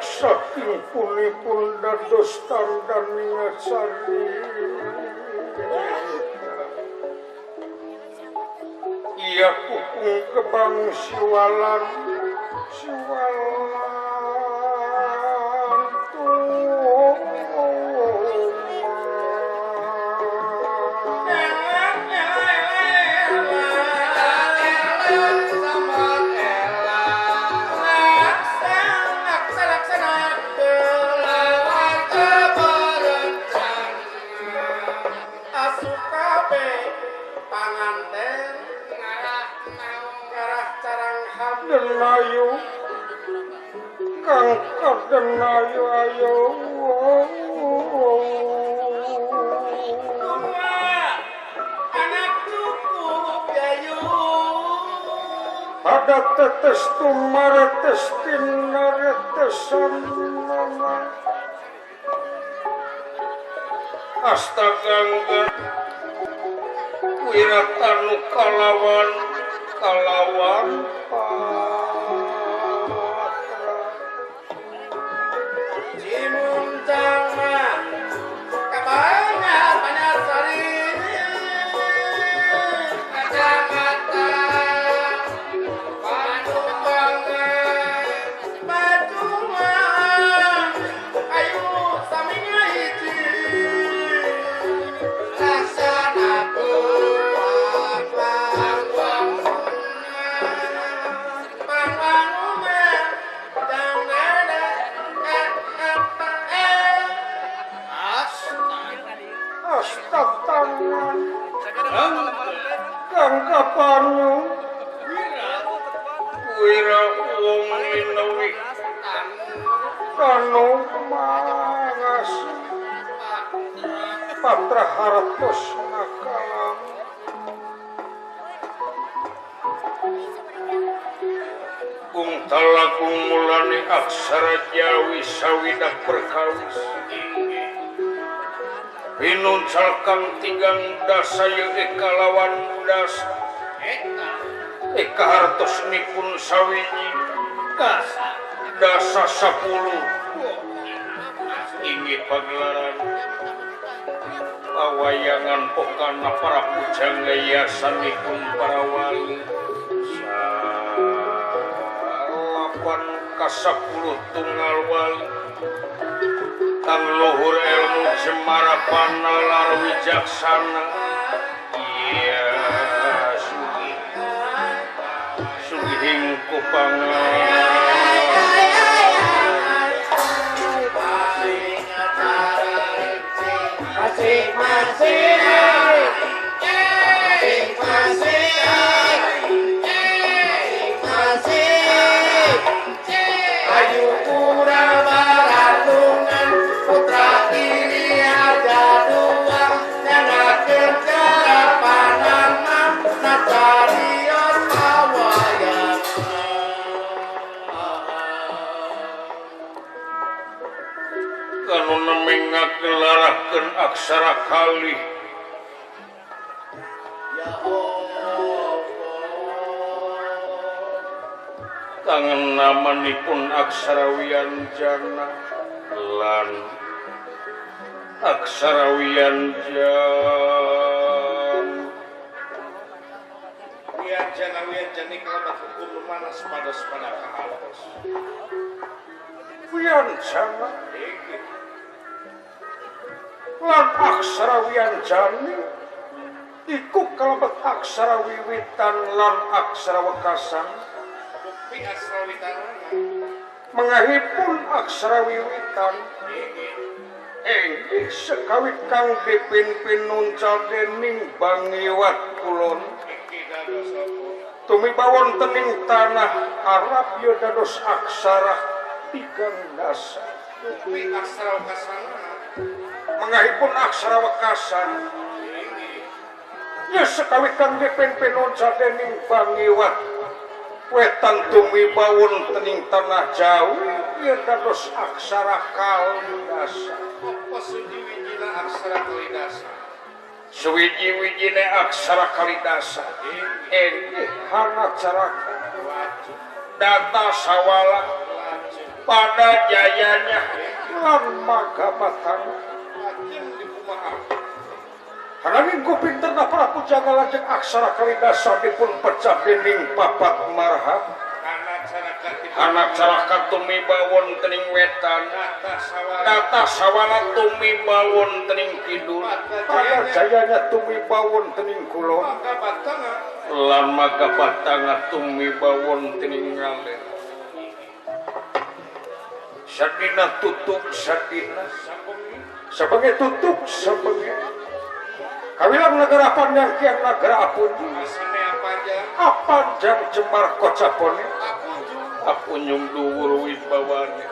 Saking punipun dados tandhaning carita iya kukung kebang siwalan siwalan Denayu kang kadenayu ayo anak cukup yayu ada tetes tumaretes tinaretesan astagangga Wiratanu kalawan kalawan patra Cimuncang mah kabangat Banjarsari kacamata Panubangan Bajungan ayu sami ngahiji laksana Asta tangan kang kapanyu wira wong minawi tanu mangas patra hartos nakalam kung talagung mulane aksara Jawi sawidak perkawis pinuncal kang tigang dasa ye kalawan dasa eka hartosnipun sawiji dasa 10 inggih pagelaran pawayangan pokana para pujangga yasanipun para wali 8 ka 10 tunggal wali kang luhur ilmu cemara panalar wijaksana iya sugih sugihing kupangan ngagelarakeun aksara kalih ya Allah kangen namanipun aksara wianjana lan aksara wianjan wianjana wianjani kalamat hukum lumanas pada pada kahaltos wianjana lan aksara wianjani iku kalebet aksara wiwitan lan aksara wekasan bukti aksara witanana mengahipun aksara wiwitan inggih sekawit kang dipinpin nuncal dening Bangiwat Kulon tumiba wonten ing tanah Arab ya dados aksara tigang dasa bukti aksara wekasanana mengahipun aksara wekasan ya sekawit kang dipinpin nuncal dening Bangiwat Wetan tumiba wonten ing tanah Jawi ya dados aksara kalidasa. Apa suwi-wijina aksara kalidasa? Suwiji-wijine aksara kalidasa inggih hana caraka data sawala pada jayanya lan magabatana Hananging ku pinterna para pujangga lajeng aksara kalidasa dipun pecah dening papat marhab. Anak caraka tumiba wonten ing wetan, data sawala tumiba wonten ing kidul, pada jayanya tumiba wonten ing kulon, lan magabatanga tumiba wonten ing ngaler. Sadina tutup sadina, sabenge tutup sabenge. Kawilang negara panjang kiang negara apunjung, apanjang cemar kocapone, apunjung dhuwur wibawane,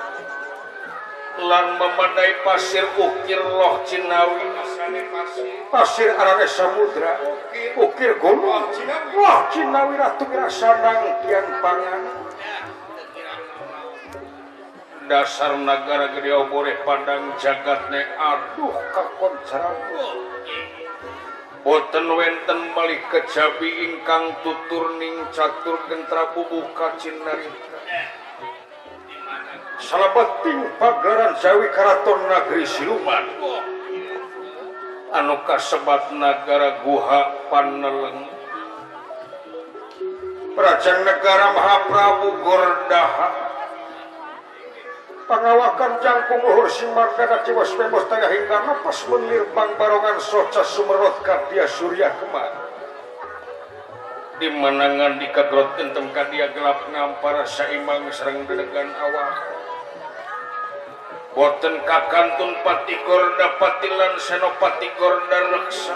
lan memadai pasir ukir loh Cinawi, pasir arane samudra, ukir gunung, loh Cinawi ratu mirasanang kiang pangan. Dasar nagara gede obore padang jagatne aduh kakoncaran. Boten wenten malih kejabi ingkang tutur ning catur gentra bubuh kacinarita. Salebeting pagelaran Jawi Karaton Nagri Siluman anu kasebat nagara Guha Paneleng. Prajan Negara Mahaprabu Gordaha pangawakan jangkung luhur simarkana ciwas bebos taya hingga napas menirbang barongan soca sumerot kadia surya kemar. Di manangan di kagrot kentem kadia gelap ngampara saimang sareng dedegan awak. Boten kakantun pati gorda patilan senopati gorda reksa.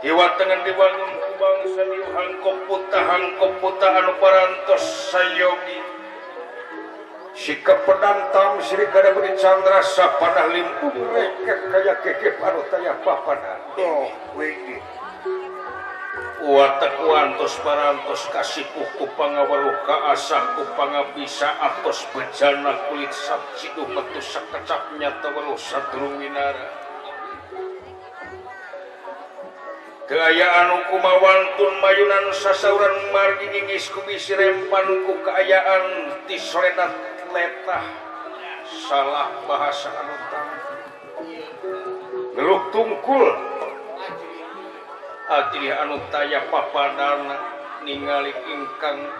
Dewa tengen dibangun ku bangsa diuhang koputa anu parantos sayogi. Sikap pedantam Sri Kadabudi Chandra sapanah limpung rekek kaya kekep anu taya papanan. Oh, wih. Watak wantos parantos kasipuh ku pangaweruh kaasah ku pangabisa atos bejana kulit sabciduh metu sakecap nyata weruh sadurung winara. Kaayaan anu kumawantun mayunan sasauran margi ngingis ku bisi rempan ku kaayaan ti soledat letah salah bahasa anu tang ngeluh tungkul atih anu taya papadana ningali ingkang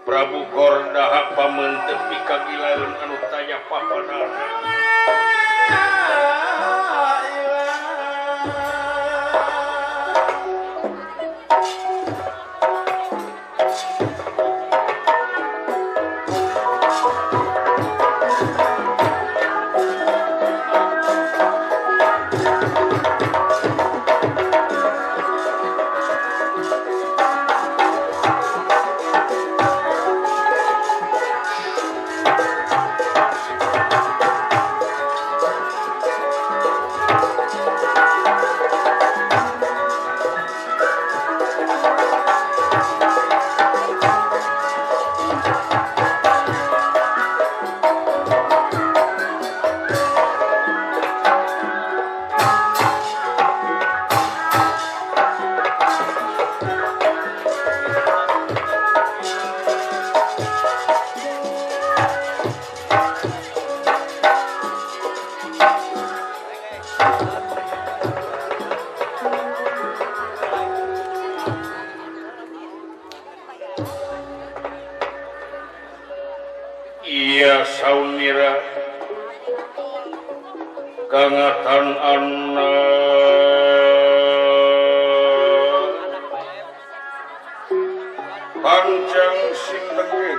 Prabu Gordaha pamentep pikagilaeun anu taya papadana. Iya saunira kangatan anak panjang sinengih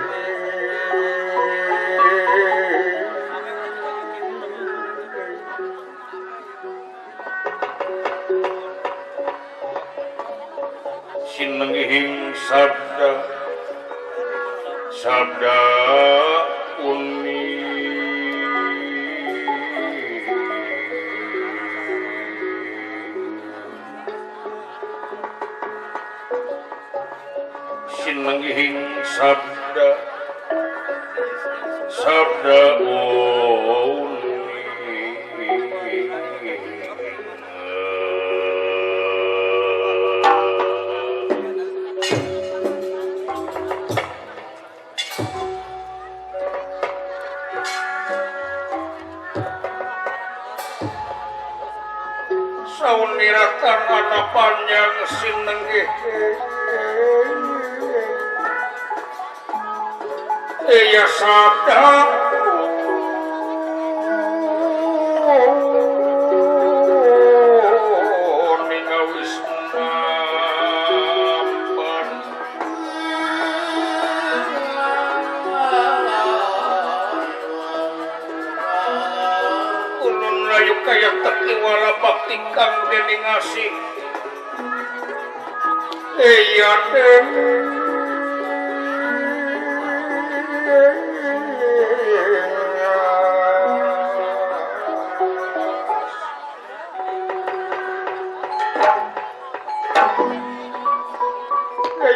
sinengihing sabda sabda uni sinenggihing sabda sabda uni. Sauniratan anak panjang sinenggih iya sabda ningawis mampan ulun layu kaya tekiwala bakti kang dening asih iya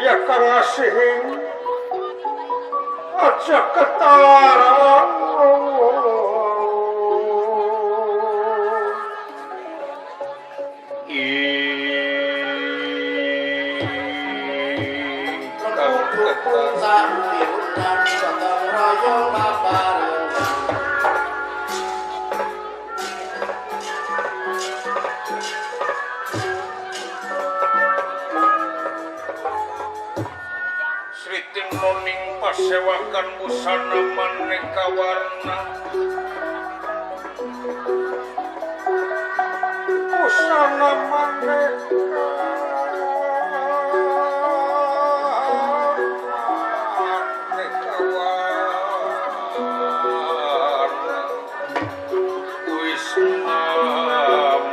ya kang asih aja ketara. Sri Tinoning pasewakan busana maneka warna busana maneka warna wis mampan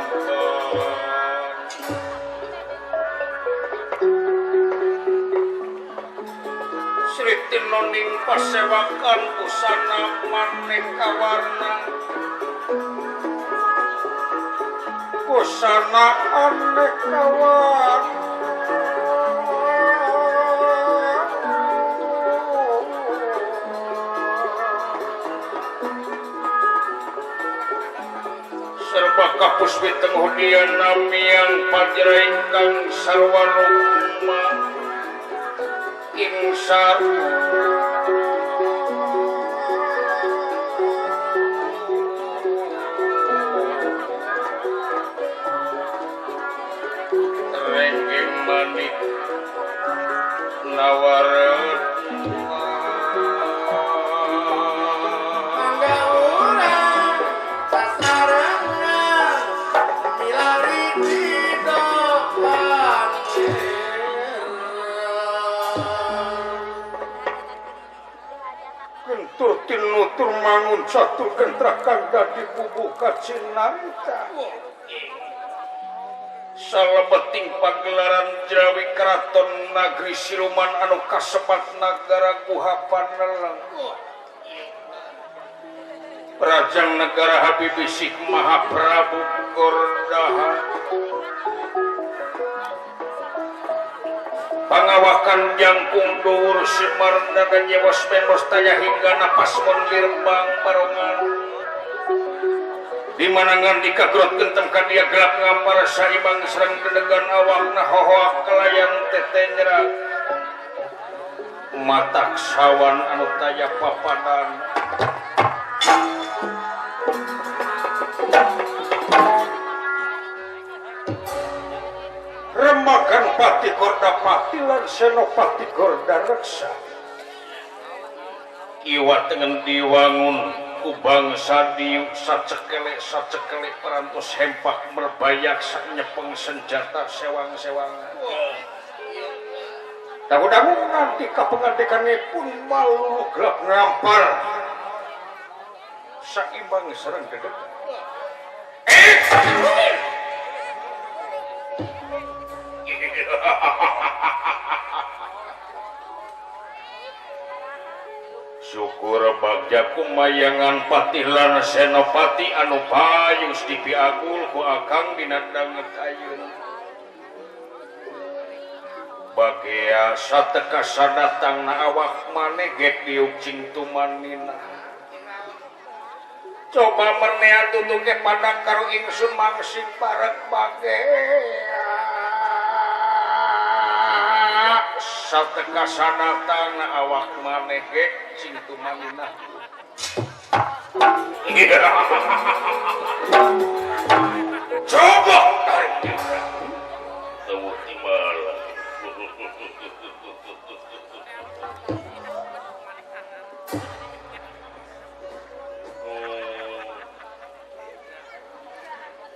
Sri Tinoning pasewakan busana maneka warna busana aneka warna serba kapus witeng hudiana miang pajra ingkang sarwa rukma ing saru renggeng manik nawaretma Mangga urang sasarengan milari dina pancer. Gentur tinutur mangun satu gentrakan dadi bubuka cinanta salebeting pagelaran Jawi Keraton Nagri Siluman anu kasepat nagara Guha Paneleng Rajang Negara Habibie Sik Mahaprabu Gordaha pangawakan jangkung dhuwur simarna dan nyewas memos taya hingga napas monlirbang barongan di manangan di kagrot gentem kadia gelap ngampar saibang sareng dedegan awakna hohoak kalayan tetenyra matak sawan anu taya papadan remakan pati Gorda Pati lan Senopati Gorda Reksa kiwa tengen diwangun ku bangsa diuk sacekele parantos hempak merbayak nyepeng senjata sewang-sewangan dangu-dangu nganti kapengandikanipun malu gelap ngampar saimbang sareng dedeg syukur bagja kumayangan patih lan senopati anu payung dipiagul ku akang dina danget ayeuna bagea sateka sadatangna awak maneh gek diuk cing tumanina coba menea tutuke padang karo ingsun mangsing parek bagea sateka sadatangna awak maneh gek cing tumanina. Coba tarik teueuh timbal.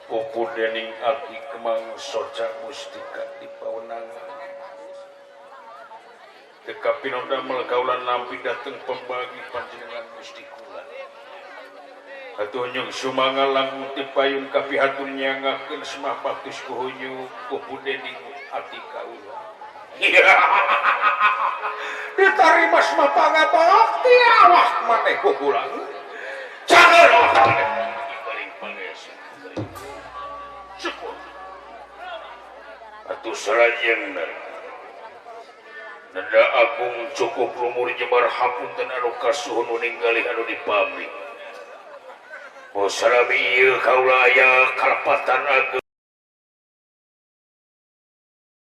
Pupu dening ati kemang soca mustika di pawenangan. Teka pinodamel kaulan nampi dateng pembagi panjenengan Gusti kula. Atuh nyung sumanga langkung ti payun kapihatun nyangakeun semah baktis ku hunyu pupu dening ati kaula. Ditarima semah pangabakti awak maneh ku kula. Cager awak maneh ibaring pangesan. Syukur. Atuh salajengna Nanda Agung cukup lumur jebar hapunten anu kasuhun ninggalih anu dipamri. Bosarami ieu kaula aya kalepatan ageung.